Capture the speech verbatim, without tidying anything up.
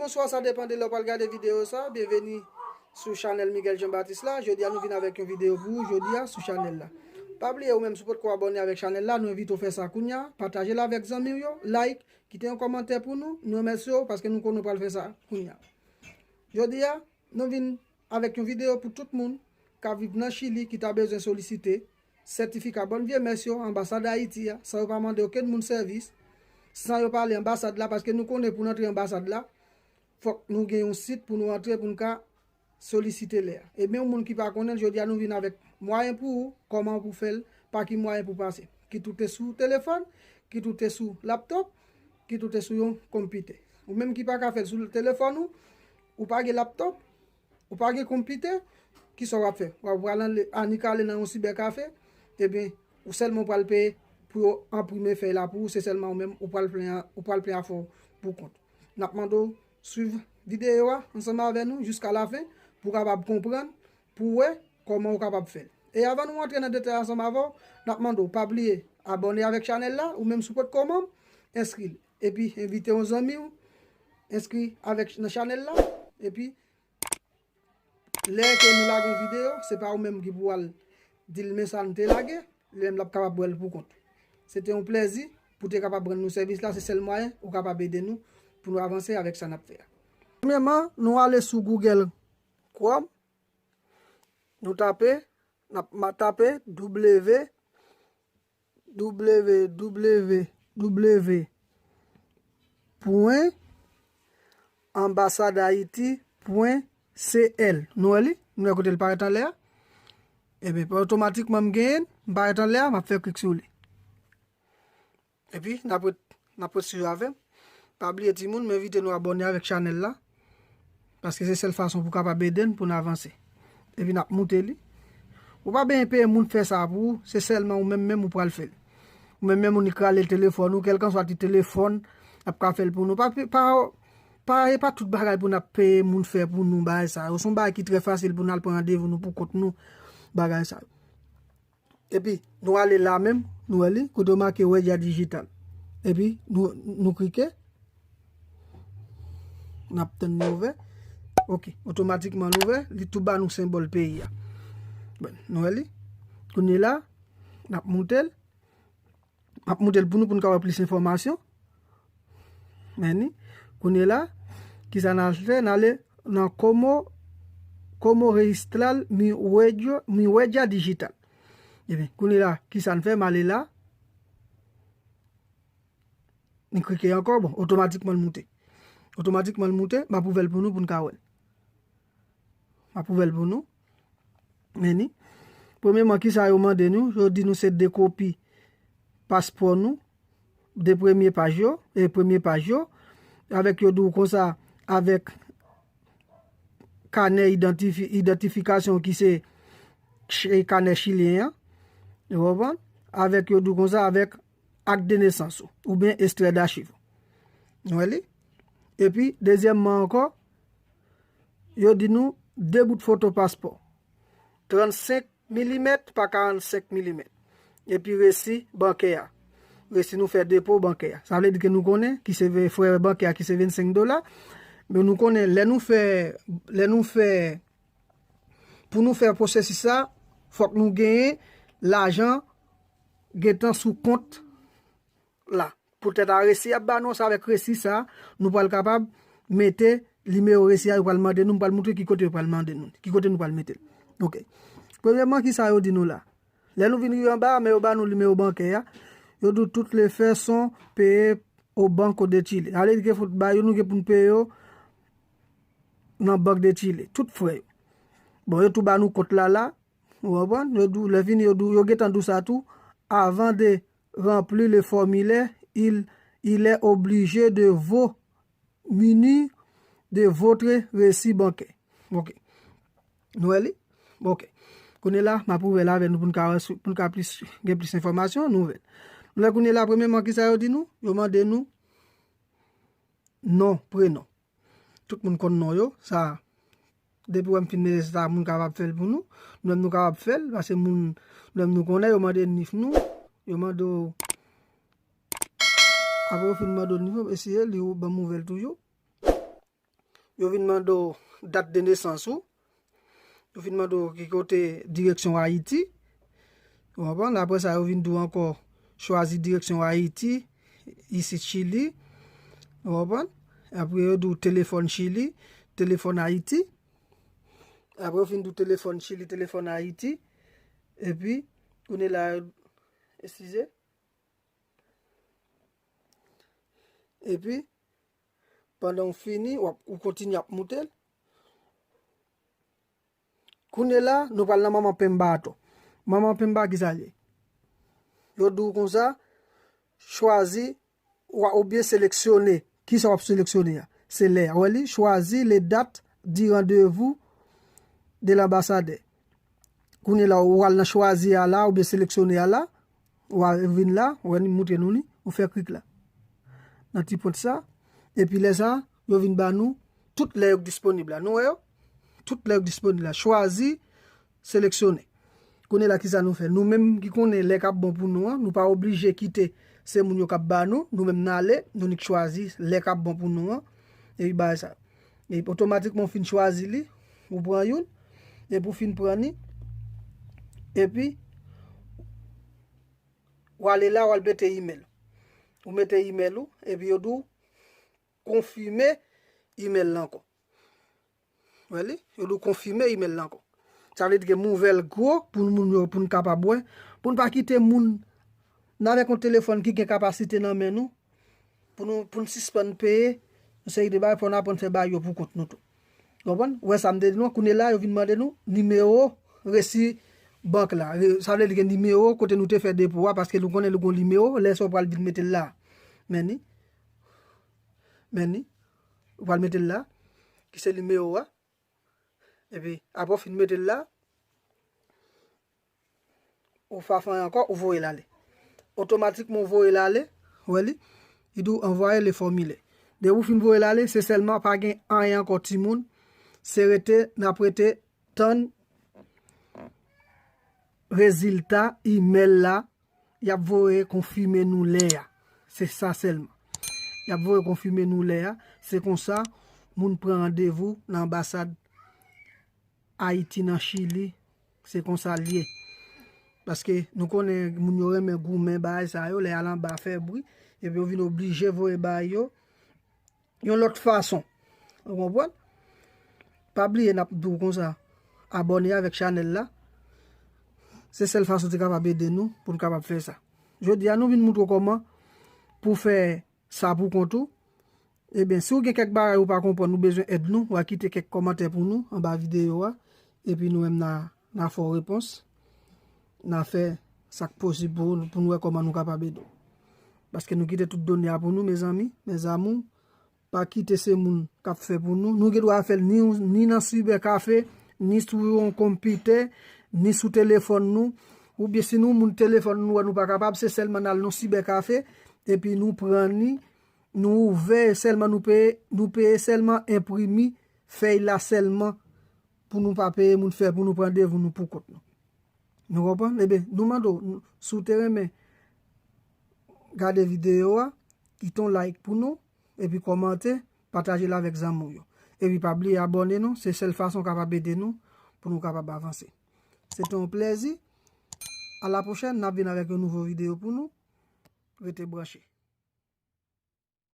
Bonswa, sa depann de lè w pral gade videyo sa. Byenveni sou chanèl Miguel Jean Baptiste la. Jodi a nou vin avèk yon videyo pou ou jodi a sou chanèl la. Pa bliye, ou menm si w potko abòne avèk chanèl la, nou envite w fè sa kounye a. Pataje l avèk zanmi w yo, like, kite yon kòmantè pou nou. Nou remèsye w paske nou konnen w pral fè sa kounye a. Jodi a, nou vin avèk yon videyo pou tout moun k ap viv nan Chili ki ta bezwen solisite sètifika bòn vye mès yo anbasad Ayiti a, san yo pa mande okenn moun sèvis, san yo pa ale anbasad la, paske nou konnen pou n antre anbasad la, fòk nou gen yon sit pou nou antre pou n ka solisite lè a. Ebyen, yon moun ki pa konnen l, jodi a nou vin avèk mwayen pou ou, kòman pou fè l, pa ki mwayen pou pase. Kit ou te sou telefòn, kit ou te sou laptòp, kit ou te sou yon konpitè. Ou menm ki pa ka fè l sou telefòn ou, ou pa gen laptòp, ou pa gen konpitè, kisa w ap fè? W ap pral annik ale nan yon sibèkafe, ebyen, ou sèlman pral peye pou yo enprime fèy la pou ou, se sèlman ou menm, ou pral plen, ou pral plen afè w pou kont. N ap mande w swiv videyo a ansanm avè nou jiska lafen pou w kapab konprann, pou w wè kòman w kapab fè l. E avan nou antre nan detay ansanm avè w, n ap mande w pa bliye abòne avèk chanèl la, ou menm si w potko manm, enskri l. Epi envite yon zanmi w, enskri avèk nan chanèl la, epi lè ke nou lage yon videyo, se pa ou menm ki pou al di l men sa n te lage, li menm l ap kapab wè l pou kont. Se te yon plèzi pou te kapab rann nou sèvis la, se sèl mwayen ou kapab ede nou pou nou avanse avèk sa n ap fè a. Premyèman, nou ale sou Google Chrome, nou tape, n ap ma- tape W W W W pwen anbasad ayiti pwen C L. Nou wè li? Nou wè kote l parèt anlè a? Ebyen, otomatikman m genyen l, m parèt anlè a, m ap fè klik sou li. Epi, n ap ret, n ap ret swiv avè m. Pa bliye timoun, m envite nou abòne avèk chanèl la. Paske se sèl fason pou kapab ede n pou n avanse. Epi n ap moute li. Ou pa bezwen peye moun fè sa pou ou, se sèlman ou menm menm ou pral fè l. Ou menm menm ou ni k rale telefòn ou, kèlkanswa ti telefòn, ap ka fè l pou nou. Pa, pa, pa, e pa tout bagay pou n ap peye moun fè pou nou bagay sa yo. Se yon bagay ki trè fasil pou n al pran randevou nou pou kont nou, bagay sa yo. Epi, nou ale la menm, nou wè li, kote yo make Huella Digital. Epi, nou, nou klike. N ap tann li ouvè. Ok, otomatikman l ouvè, li tou ba nou senbòl peyi a. Bon, nou wè li. Kounye la, n ap moute l. M ap moute l pou nou, pou n ka wè plis enfòmasyon. Men ni, kounye la, kisa n al fè? N ale nan Como, Como Registral Mi Huella, Mi Huella Digital. Ebyen, kounye la, kisa n fè? M ale la. M klike ankò, bon, otomatikman l moute. Otomatikman l moute, m ap ouvè l pou nou, pou n ka wè l. M ap ouvè l pou nou. Men ni. Premyèman, kisa yo mande nou? Yo di nou se de kopi paspò nou, de premye paj yo, e premye paj yo, avèk yo di w konsa, avèk kanè idantifi-, idantifikasyon ki se ch-, kanè chilyen an, ou konprann? Avèk yo di w konsa, avèk ak de nesans ou, oubyen ekstrè dachiv. Nou wè li? Epi, dezyèmman ankò, yo di nou de bout foto paspò, trannsenk milimèt pa karannsenk milimèt. Epi resi bankè a. Resi nou fè depo bankè a. Sa vle di ke nou konnen ki se ve-, frè bankè a ki se vennsenk dola. Men nou konnen lè nou fè, lè nou fè, pou nou fè pwosesis sa, fòk nou genyen lajan gentan sou kont la. Poutèt a resi y ap ba nou, se avèk resi sa, nou pral kapab mete nimewo resi a, yo pral mande nou, m pral moutre ki kote yo pral mande nou, ki kote nou pral mete l. Ok. Premyèman, kisa yo di nou la? Lè nou vin rive anba a, men yo ba nou nimewo bankè a, yo di w tout le fè son peye au Banco de Chile. Sa vle di ke fout ba yo, nou gen pou n peye yo nan Bank de Chile, tout frè yo. Bon, yo tou ba nou kont la la, ou konprann? Yo di w, lè fini, yo di w, yo gentan di w sa tou, avant de remplir le formulaire, il, il est obligé de vous munir de votre reçu bancaire. Ok. Nou wè li? Ok. Kounye la, m ap ouvè l avè nou pou n ka wè sou, pou n ka plis, gen plis enfòmasyon, nou ouvè l. Nou wè kounye la, premyèman, kisa yo di nou? Yo mande nou non, prenon. Tout moun konn non yo, sa, depi w wè m fin mete sa, moun kapab fè l pou nou. Nou menm nou kapab fè l, paske moun, nou menm nou konnen, yo mande nif nou, yo mande w, apre yo fin mande w nif nou, eseye li, ou ban m ouvè l toujou. yo vin mande w dat de nesans ou, yo vin mande w ki kote direksyon Ayiti. Ou konprann? Apre sa, yo vin di w ankò chwazi direksyon Ayiti, isit Chili. Ou konprann? Apre, yo di w telefòn Chili, telefòn Ayiti. Apre, yo fin di w telefòn Chili, telefòn Ayiti. Epi, kounye la, eskize. Epi, pandan w fini, w ap, ou kontinye ap moute l. Kounye la, nou pral nan manman penba atò. Manman penba ki sa l ye? Yo di w konsa, chwazi, w a, oubyen seleksyone. Kisa w ap seleksyone a? Se lè a. Ou wè li? Choisis les dates du rendez-vous de l'ambassadeur. Kounye la, ou al nan chwazi a la, oubyen seleksyone a la, ou al vin la, ou wè li montre nou li, ou fè klik la. Nan ti pwent sa, epi lè sa, yo vin ba nou tout lè yo disponib la. Nou wè yo? Tout lè yo disponib la. Chwazi, seleksyone. Kounye la, kisa nou fè? Nou menm ki konnen lè k ap bon pou nou an, nou pa oblije kite se moun yo k ap ba nou, nou menm n ale, nou nik chwazi lè k ap bon pou nou an, epi bagay sa. Epi otomatikman w fin chwazi li, ou pran youn, epi w fin pran li, epi w ale la, w al mete imèl. Ou mete imèl ou, epi yo di w konfime imèl la ankò. Wè li? Yo di w konfime imèl la ankò. Sa vle di gen nouvèl gwo pou moun yo, pou n kapab wè. Pou n pa kite moun nan avèk yon telefòn ki gen kapasite nan men nou, pou nou, pou n sispann peye yon seri de bagay, fò n aprann fè bagay yo pou kont nou tou. Konprann? Ou wè sa m te di nou, kounye la, yo vin mande nou nimewo resi bank la. Re-, sa vle di gen nimewo kote nou te fè depo a, paske nou konnen nou gon nimewo, lè sa w pral vin mete l la. Men ni. Men ni. Ou pral mete l la. Ki se nimewo a. Epi, apre w fin mete l la, ou pa fè anyen ankò, ou voye l ale. Otomatikman, ou voye l ale, ou wè li, li di w envoyer le formulaire. Depi w fin voye l ale, se sèlman pa gen anyen ankò, timoun. Se rete, n ap rete tann rezilta imèl la, y ap voye konfime nou lè a. Se sa sèlman. Y ap voye konfime nou lè a. Se konsa, moun pran randevou nan anbasad Ayiti nan Chili. Se konsa l ye. Paske nou konnen moun yo renmen goumen bagay sa yo, lè y al anba fè bri, epi yo vin oblije voye bagay yo yon lòt fason. Ou konprann? Pa bliye n ap di w konsa, abòne avèk chanèl la. Se sèl fason te kapab ede nou pou n kapab fè sa. Jodi a, nou vin montre w kòman pou w fè sa pou kont ou. Ebyen, si w gen kèk bagay ou pa konprann, ou bezwen èd nou, w a kite kèk kòmantè pou nou anba videyo a. Epi nou menm n a, n a fè w repons. N a fè sa k posib pou, pou n wè kòman nou kapab ede w. Paske nou kite tout done a pou nou, mezanmi, mes amours. Pa kite se moun k ap fè pou nou. Nou gen dwa fè l ni, ni nan sibè kafe, ni sou yon konpitè, ni sou telefòn nou. Oubyen si nou moun telefòn nou wè nou pa kapab, se sèlman n al nan sibè kafe, epi nou pran ni, nou ouvè sèlman, nou peye, nou peye sèlman enprimi fèy la sèlman pou nou pa peye moun fè pou nou pran randevou nou pou kont nou. Nou konprann? Ebyen, nou mande w, si w te renmen gade videyo a, kite yon like pou nou, epi kòmante, pataje l avèk zanmi w yo. Epi pa bliye abòne nou, se sèl fason w kapab ede nou pou nou kapab avanse. Se te yon plèzi. A la pwochèn, n ap vin avèk yon nouvo videyo pou nou. Rete branche.